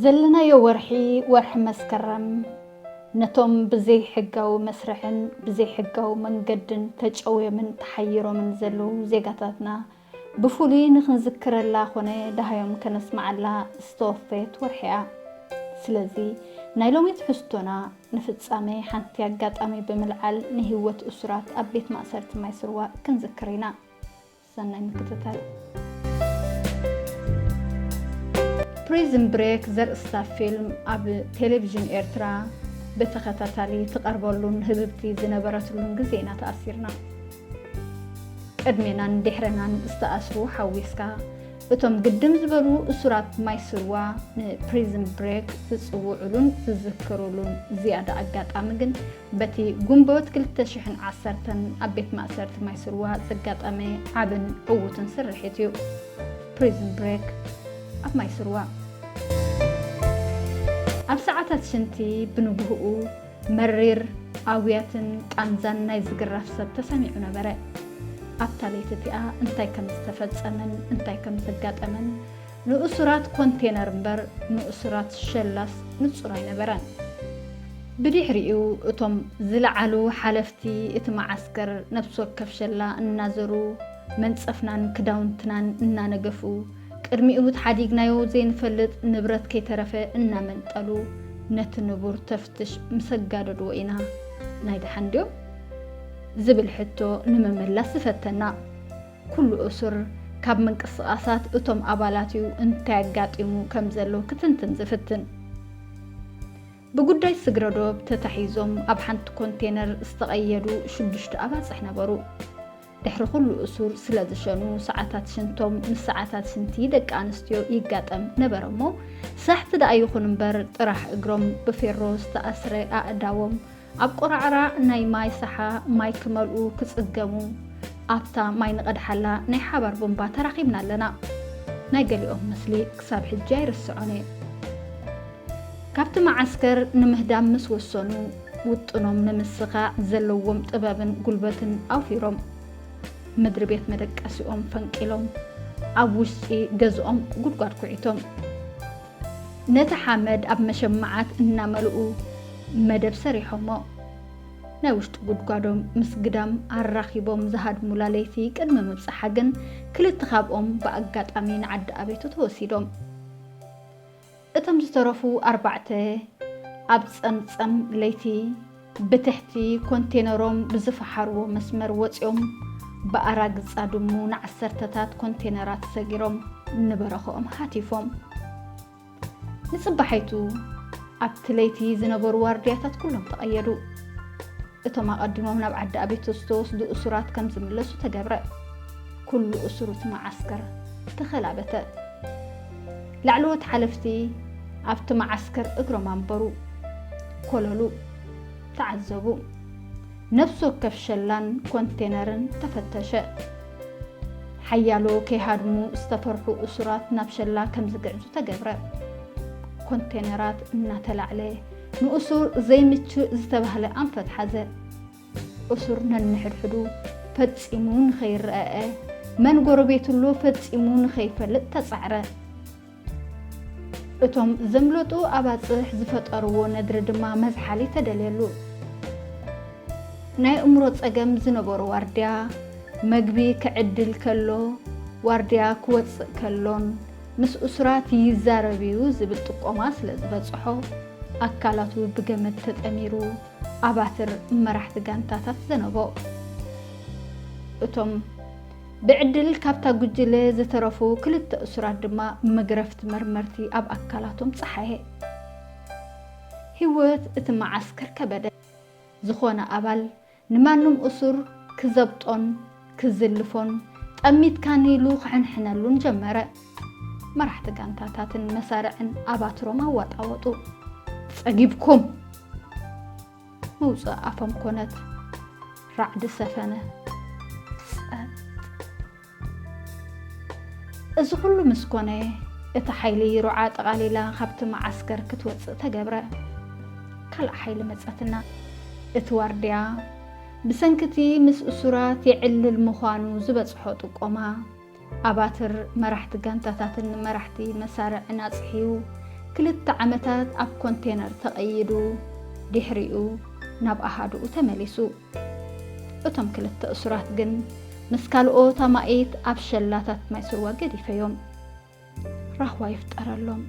ዘለናዮ ወርሒ፣ ወርሒ መስከረም፣ ነቶም ብዘይሕጋዊ መስርሕን ብዘይሕጋዊ መንገድን ተጨውዮምን ተሓይሮምን ዘለዉ ዜጋታትና ብፍሉይ ንኽንዝክረላ ኾነ ደሃዮም ከነስምዓላ ዝተወፈየት ወርሒ እያ። ስለዚ ናይ ሎሚ ትሕዝቶና ንፍጻሜ ሓንቲ ኣጋጣሚ ብምልዓል ንህይወት እሱራት ኣብ ቤት ማእሰርቲ ማይ ስርዋ ክንዝክር ኢና። ሰናይ ምክትታል። ፕሪዝን ብሬክ ዘርእስታ ፊልም ኣብ ቴሌቪዥን ኤርትራ ብተኸታታሊ ትቐርበሉን ህብብቲ ዝነበረትሉን ግዜ ኢና ተኣሲርና። ቅድሜናን ድሕረናን ዝተኣስሩ ሓዊስካ፣ እቶም ግድም ዝበሉ እሱራት ማይ ስርዋ ንፕሪዝን ብሬክ ዝጽውዑሉን ዝዝክሩሉን ዝያዳ ኣጋጣሚ ግን በቲ ጉንቦት ክልተ ሽሕን ዓሰርተን ኣብ ቤት ማእሰርቲ ማይ ስርዋ ዘጋጠመ ዓብን ዕዉትን ስርሒት እዩ። ፕሪዝን ብሬክ ኣብ ማይ ስርዋ። ኣብ ሰዓታት ሽንቲ ብንግህኡ መሪር ኣውያትን ቃንዛን ናይ ዝግራፍ ሰብ ተሰሚዑ ነበረ። ኣብታ ለይቲ እቲኣ እንታይ ከም ዝተፈጸመን እንታይ ከም ዘጋጠመን ንእሱራት ኮንቴነር እምበር ንእሱራት ሸላስ ንጹር ኣይነበረን። ብድሕሪኡ እቶም ዝለዓሉ ሓለፍቲ እቲ መዓስከር ነፍሲ ወከፍ ሸላ እናዘሩ መንጸፍናን ክዳውንትናን እናነገፉ ቅድሚኡ ተሓዲግናዮ ዘይንፈልጥ ንብረት ከይተረፈ እናመንጠሉ ነቲ ንቡር ተፍትሽ ምስ ኣጋደድዎ ኢና ናይ ደሓን ድዮም ዝብል ሕቶ ንምምላስ ዝፈተና። ኩሉ እሱር ካብ ምንቅስቓሳት እቶም ኣባላት'ዩ እንታይ ኣጋጢሙ ከም ዘሎ ክትንትን ዝፍትን። ብጉዳይ ስግረዶብ ተታሒዞም ኣብ ሓንቲ ኮንቴነር ዝተቐየዱ ሽዱሽተ ኣባጽሕ ነበሩ። ድሕሪ ኩሉ እሱር ስለ ዝሸኑ ሰዓታት ሽንቶም ምስ ሰዓታት ሽንቲ ደቂ ኣንስትዮ ይጋጠም ነበረ እሞ ሳሕቲ ደኣ ይኹን እምበር ጥራሕ እግሮም ብፌሮ ዝተኣስረ ኣእዳዎም ኣብ ቆራዕራ ናይ ማይ ሳሓ ማይ ክመልኡ ክጽገሙ ኣብታ ማይ ንቐድሓላ ናይ ሓባር ቡምባ ተራኺብና ኣለና። ናይ ገሊኦም ምስሊ ክሳብ ሕጂ ኣይርስዖን እየ። ካብቲ መዓስከር ንምህዳም ምስ ወሰኑ ውጥኖም ንምስኻዕ ዘለዎም ጥበብን ጉልበትን ኣውፊሮም ምድሪ ቤት መደቀሲኦም ፈንቂሎም ኣብ ውሽጢ ገዝኦም ጉድጓድ ኩዒቶም ነቲ ሓመድ ኣብ መሸማዓት እናመልኡ መደብ ሰሪሖሞ። ናይ ውሽጢ ጉድጓዶም ምስ ግዳም ኣራኺቦም ዝሃድሙላ ለይቲ ቅድሚ ምብጻሓ ግን ክልተ ካብኦም ብኣጋጣሚ ንዓዲ ኣቤቱ ተወሲዶም። እቶም ዝተረፉ ኣርባዕተ ኣብ ጸምጸም ለይቲ ብትሕቲ ኮንቴነሮም ብዝፈሓርዎ መስመር ወጺኦም ብኣራግጻ ድሙ ንዓሰርተታት ኮንቴነራት ሰጊሮም ንበረኸኦም ሃቲፎም። ንጽባሒቱ ኣብቲ ለይቲ ዝነበሩ ዋርድያታት ኩሎም ተቐየዱ። እቶም ኣቐዲሞም ናብ ዓዲ ኣቤት ዝተወስዱ እሱራት ከም ዝምለሱ ተገብረ። ኩሉ እሱር እቲ መዓስከር ተኸላበተ። ላዕለዎት ሓለፍቲ ኣብቲ መዓስከር እግሮም ኣንበሩ፣ ኮለሉ፣ ተዓዘቡ። ነፍሲ ወከፍ ሸላን ኮንቴነርን ተፈተሸ። ሓያሎ ከይሃድሙ ዝተፈርሑ እሱራት ናብ ሸላ ከም ዝግዕዙ ተገብረ። ኮንቴነራት እናተላዕለ ንእሱር ዘይምችእ ዝተባህለ ኣንፈት ሓዘ። እሱር ነንሕድሕዱ ፈጺሙ ንኸይረኣኣ፣ መን ጎረቤቱ ኣሎ ፈጺሙ ንኸይፈልጥ ተጻዕረ። እቶም ዘምለጡ ኣባጽሕ ዝፈጠርዎ ነድሪ ድማ መዝሓሊ ተደልየሉ። ናይ እምሮ ጸገም ዝነበሮ ዋርድያ መግቢ ክዕድል ከሎ፣ ዋርድያ ክወጽእ ከሎን ምስ እሱራት ይዛረብ እዩ ዝብል ጥቆማ ስለ ዝበጽሖ፣ ኣካላቱ ብገመድ ተጠሚሩ ኣባትር መራሕቲ ጋንታታት ዘነቦ። እቶም ብዕድል ካብታ ጉጅለ ዝተረፉ ክልተ እሱራት ድማ መግረፍቲ መርመርቲ ኣብ ኣካላቶም ጸሓየ። ህይወት እቲ መዓስከር ከበደ። ዝኾነ ኣባል ንማንም እሱር ክዘብጦን ክዝልፎን ጠሚትካኒ ኢሉ ክሕንሕነሉን ጀመረ። መራሕቲ ጋንታታትን መሳርዕን ኣባትሮም ኣዋጣወጡ። ጸጊብኩም! መውጽኢ ኣፎም ኮነት። ራዕዲ ሰፈነ። ጸጥ። እዚ ኩሉ ምስ ኮነ፣ እቲ ሓይሊ ሩዓ ጠቓሊላ ካብቲ መዓስከር ክትወጽእ ተገብረ። ካልእ ሓይሊ መጸትና። እቲ ዋርድያ፣ ብሰንኪቲ ምስ እሱራት የዕልል ምዃኑ ዝበጽሖ ጥቆማ፣ ኣባትር መራሕቲ ጋንታታትን መራሕቲ መሳርዕን ኣጽሕዩ፣ ክልተ ዓመታት ኣብ ኮንቴነር ተቐይዱ፣ ድሕሪኡ ናብ ኣሃዱኡ ተመሊሱ። እቶም ክልተ እሱራት ግን ምስ ካልኦት ኣማኢት ኣብ ሸላታት ማይ ስዋ ገዲፈዮም። ራህዋ ይፍጠረሎም።